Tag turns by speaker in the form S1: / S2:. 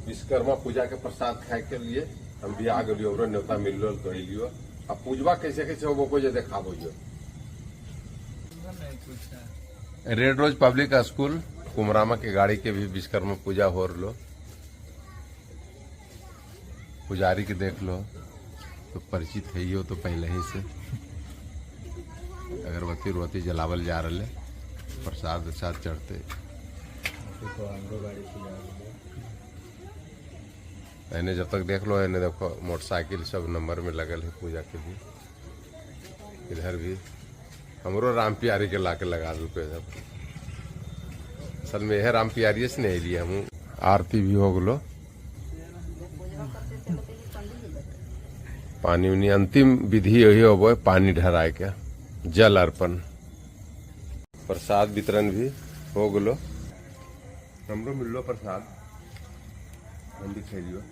S1: विश्वकर्मा पूजा के प्रसाद खाए के लिए हम भी आ गेलियो, हमरो न्योता मिललो तो अलियो। आ पूजवा कैसे कैसे होबो को जे देखाबो जो। रेड रोज पब्लिक स्कूल कुमरामा के गाड़ी के भी विश्वकर्मा पूजा हो रलो। पुजारी के देख लो तो परिचित है ही हो तो पहले ही से। अगरबत्ती उरबत्ती जलावल जा रहे, प्रसाद उरसाद चढ़ते। एने जब तक देख लो, एने देखो मोटरसाइकिल सब नंबर में लगल है पूजा के लिए। इधर भी हमरो राम प्यारी के लाके लगा दू इधर। असल में यह राम प्यारी से नहीं लिए हम। आरती भी हो गलो, पानी उनी अंतिम विधि यही होबो, पानी ढराए के जल अर्पण, प्रसाद वितरण भी हो गलो। हमरो मिललो प्रसाद, हम भी खेलियो।